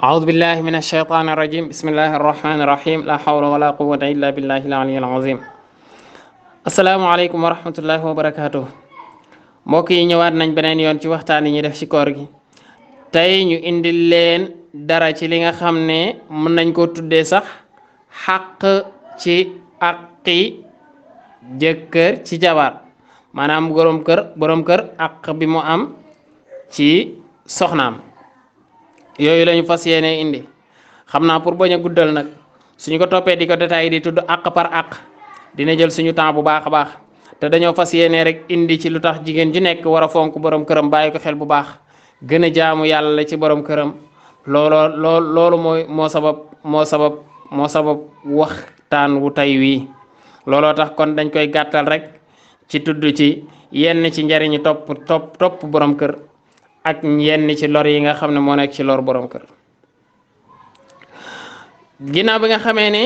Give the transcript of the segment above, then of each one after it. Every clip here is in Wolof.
أعوذ بالله من الشيطان الرجيم بسم الله الرحمن الرحيم لا حول ولا قوة إلا بالله العلي العظيم السلام عليكم ورحمة الله وبركاته mbokk yi ñëwaat nañ beneen yoon ci waxtaan yi ñuy def ci koor gi tey ñu indil leen dara ci li nga xam ne mën nañ ko tuddee sax xàq ci àqi jëkkër ci jabar maanaam borom kër àq bi mu am ci soxnaam yooyu lañu fas yéene indi xam naa pour bañ a guddal nag suñu ko toppee di ko détaillé di tudd àq par àq dina jël suñu temps bu baax a baax te dañoo fas yéene rek indi ci lu tax jigéen ju nekk war a fonk borom këram bàyyi ko xel bu baax gën a jaamu yàlla ci borom këram loolu moo sabab waxtaan wu tey wii looloo tax kon dañ koy gàttal rek ci tudd ci yenn ci njariñu topp borom kër ak yenn ci lor yi nga xam ne moo nekk ci lor borom kër ginnaaw bi nga xamee ne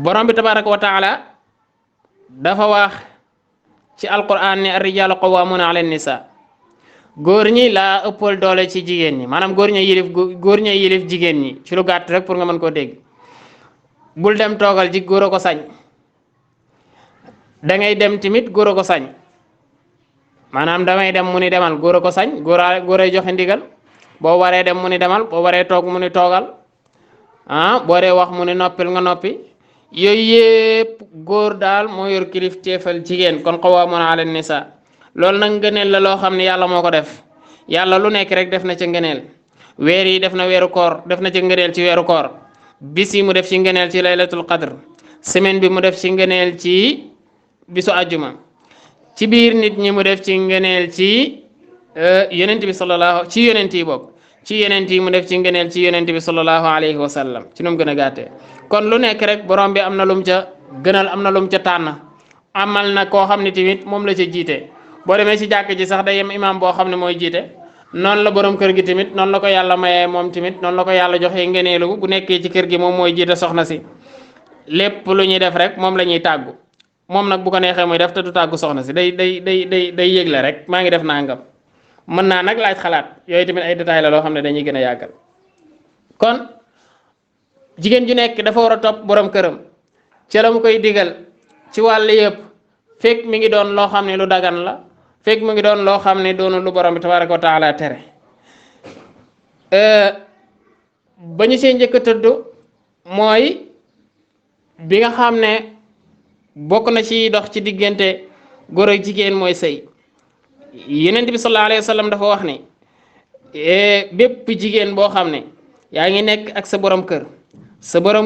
borom bi tabaraka wa taala dafa wax ci alquran ne ar-rijaalu qawwaamuuna ala nisa góor ñi laa ëppal doole ci jigéen ñi maanaam góor ña yilif jigéen ñi ci lu gàtt rek pour nga mën koo dégg bul dem toogal ji góor a ko sañ da ngay dem tamit góor a ko sañ maanaam damay dem mu ni demal góor a ko sañ góor ay joxe ndigal boo waree dem mu ni demal boo waree toog mu ni toogal boo dee wax mu ni noppil nga noppi yooyu yëpp góor daal moo yor kilifteefal jigéen kon qawwaamuuna ala nisa loolu nag ngëneel la loo xam ne yàlla moo ko def yàlla lu nekk rek def na ca ngëneel weer yi def na weeru koor def na ca ngëneel ci weeru koor bis yi mu def ci ngëneel ci laylatul qadr semaine bi mu def ci ngëneel ci bisu àjjuma ci biir nit ñi mu def ci ngëneel ci yonent bi ci yonent yi bokk ci yonent yi mu def ci ngëneel ci yonent bi sallallahu alayhi wa sallam ci nu mu gën a gàttee kon lu nekk rek borom bi am na lum ca gënal am na lum ca tànn amal na koo xam ne tamit moom la ca jiite boo demee ci jàkk ji sax day yem imaam boo xam ne mooy jiite noonu la borom kër gi tamit noonu la ko yàlla mayee moom tamit noonu la ko yàlla joxee ngëneelu bu nekkee ci kër gi moom mooy jiite soxna si lépp lu ñuy def rek moom la ñuy tàggu moom nag bu ko neexee muy def te du tàggu soxna si day yëgle rek maa ngi def nangam mën naa nag laaj xalaat yooyu tamit ay détails la loo xam ne dañuy gën a yàggal kon jigéen ju nekk dafa war a topp borom këram ca la mu koy digal ci wàll yëpp fekk mi ngi doon loo xam ne lu dagan la fekk mu ngi doon loo xam ne doonu lu borom bi tabaraka wa taala tere ba ñu see njëkk a tudd mooy bi nga xam ne bokk na ci dox ci diggante góor ak jigéen mooy sëy Yonent bi sallallahu alayhi wa sallam dafa wax ne bépp jigéen boo xam ne yaa ngi nekk ak sa borom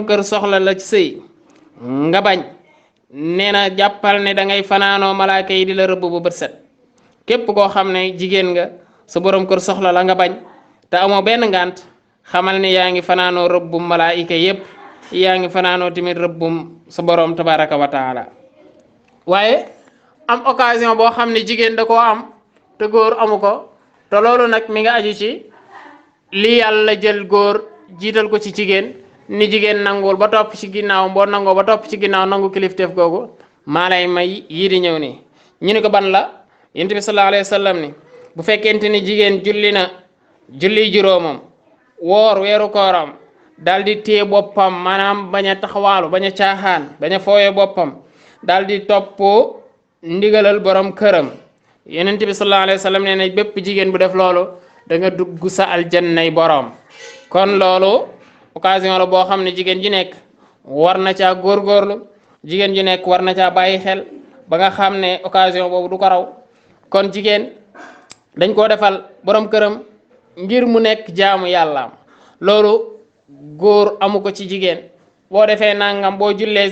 kër soxla la ci sëy nga bañ nee na jàppal ne da ngay fanaanoo malaaka yi di la rëbb bu bët set képp koo xam ne jigéen nga sa borom kër soxla la nga bañ te amoo benn ngànt xamal ne yaa ngi fanaanoo rëbbum malaayika yépp yaa ngi fanaanoo tamit rëbbum sa borom tabaraka wa taala waaye am occasion boo xam ne jigéen da koo am te góor amu ko te loolu nag mi nga aju ci li yàlla jël góor jiital ko ci jigéen ni jigéen nanguwul ba topp ci ginnaaw boo nangoo ba topp ci ginnaaw nangu kilifteef googu maa lay may yii di ñëw nii ñu ni ko ban la Yonent bi sallallahu alayhi wa sallam ni bu fekkente ni jigéen julli na julli juróomam woor weeru kooram daal di téye boppam maanaam bañ a taxawaalu bañ a caaxaan bañ a fooye boppam daal di topp ndigalal borom këram Yonent bi sallallahu alayhi wa sallam nee na bépp jigéen bu def loolu da nga dugg sa aljannay borom kon loolu occasion la boo xam ne jigéen ji nekk war na caa góorgóorlu jigéen ji nekk war na caa bàyyi xel ba nga xam ne occasion boobu du ko raw kon jigéen dañ koo defal borom këram ngir mu nekk jaamu yàllaam loolu góor amu ko ci jigéen boo defee nangam boo jullee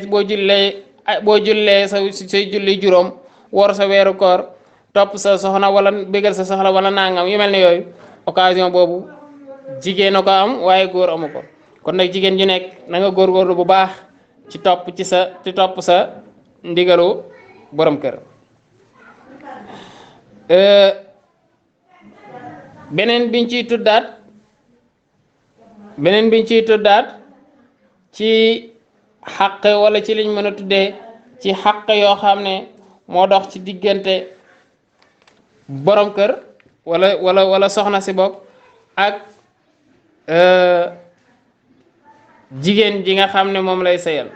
say julli juróom wor sa weeru koor topp sa soxna wala bégal sa soxla wala nangam yu mel ne yooyu occasion boobu jigéen a ko am waaye góor amu ko kon nag jigéen ju nekk na nga góorgóorlu bu baax ci topp sa ndigalu borom kër beneen biñ ciy tuddaat ci xàq wala ci liñ mën a tuddee ci xàq yoo xam ne moo dox ci diggante borom kër wala soxna si bokk ak jigéen ji nga xam ne moom lay sëyal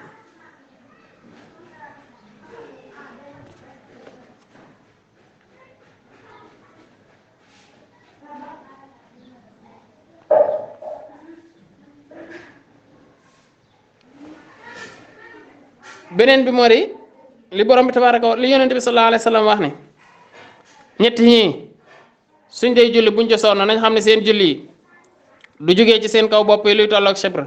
beneen bi moo di li borom bi tabaraka li yonent bi sallallahu alayhi wa sallam wax ne ñett ñii suñ dee julli buñ ca sonn nañ xam ne seen julli yi du jógee ci seen kaw bopp yi luy tolloog chèvre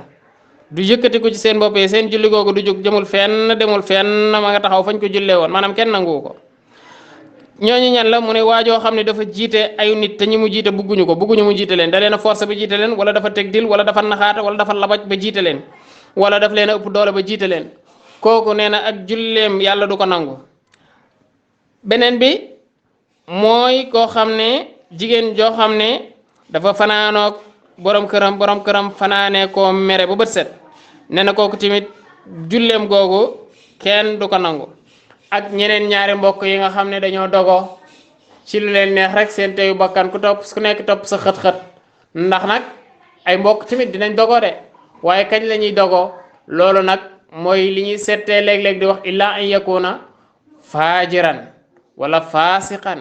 du yëkkati ko ci seen bopp yi seen julli googu du jóg jëmul fenn demul fenn ma nga taxaw fañ ko jullee woon maanaam kenn nanguwu ko ñooñu ñan la mu ne waajoo xam ne dafa jiite ay nit te ñi mu jiite bugguñu mu jiite leen da leen a forcé ba jiite leen wala dafa teg dil wala dafa naxaate wala dafa labaj ba jiite leen wala daf leen a ëpp doole ba jiite leen kooku nee na ak julleem yàlla du ko nangu. beneen bi mooy koo xam ne jigéen joo xam ne dafa fanaanoog borom këram fanaanee koo mere ba bët set nee na kooku tamit julleem googu kenn du ko nangu. ak ñeneen ñaari mbokk yi nga xam ne dañoo dogo ci lu leen neex rek seen teyu bakkan ku nekk topp sa xët-xët ndax nag ay mbokk tamit dinañ dogo de waaye kañ la ñuy dogo loolu nag mooy li ñuy settee léeg-léeg di wax illa an yakuna faajiran wala faasiqan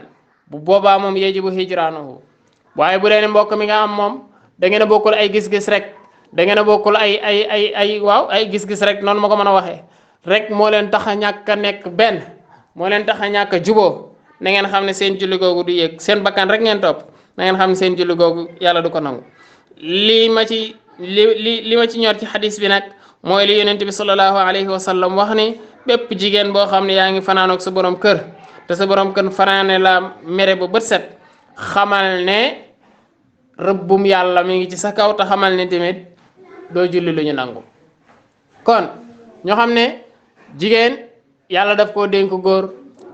bu boobaa moom yajibu hijraanuhu waaye bu dee ne mbokk mi nga am moom da ngeen a bokkul ay gis-gis rek da ngeen a bokkul ay gis-gis rek noonu ma ko mën a waxee rek moo leen tax a ñàkk a nekk benn moo leen tax a ñàkk a juboo na ngeen xam ne seen julli googu du yéeg seen bakkan rek ngeen topp na ngeen xam ne seen julli googu yàlla du ko nangu. li ma ci ñor ci xadis bi nag mooy li yonent bi sallallahu alayhi wa sallam wax ni bépp jigéen boo xam ne yaa ngi fanaanoog sa borom kër te sa borom kër fanaane la mere ba bët set xamal ne rëbbum yàlla mi ngi ci sa kaw te xamal ne tamit doo julli lu ñu nangu. kon ñoo xam ne jigéen yàlla daf koo dénk góor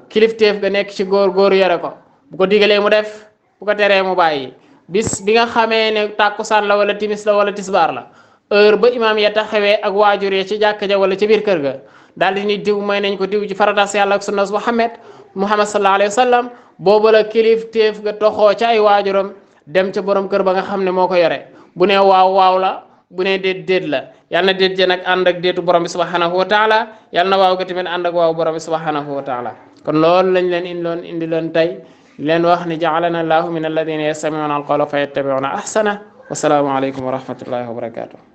kilifteef ga nekk ci góor yore ko bu ko digalee mu def bu ko teree mu bàyyi bis bi nga xamee ne tàkkusaan la wala timis la wala tisbaar la heure ba imaam ya taxawee ak waajur ya ci jàkk ja wala ci biir kër ga daal di ni diw may nañ ko diw ci faratas yàlla ak sunnas Muhammad sallallahu alayhi wa sallam boobu la kilifteef ga toxoo ca ay waajuram dem ca borom kër ba nga xam ne moo ko yore bu ne waaw la bu ne déet la yàlla na déet ja nag ànd ak déetu borom bi subhanahu wa taala yàlla na waaw ga tamit ànd ak waaw borom bi subhanahu wa taala kon loolu lañ leen indi loon tey leen wax ni ja'alana allahu min alladina yastami'una alqawla fa yattabi'una ahsana wa salaamu alaykum wa rahmatullahi wa barakatuh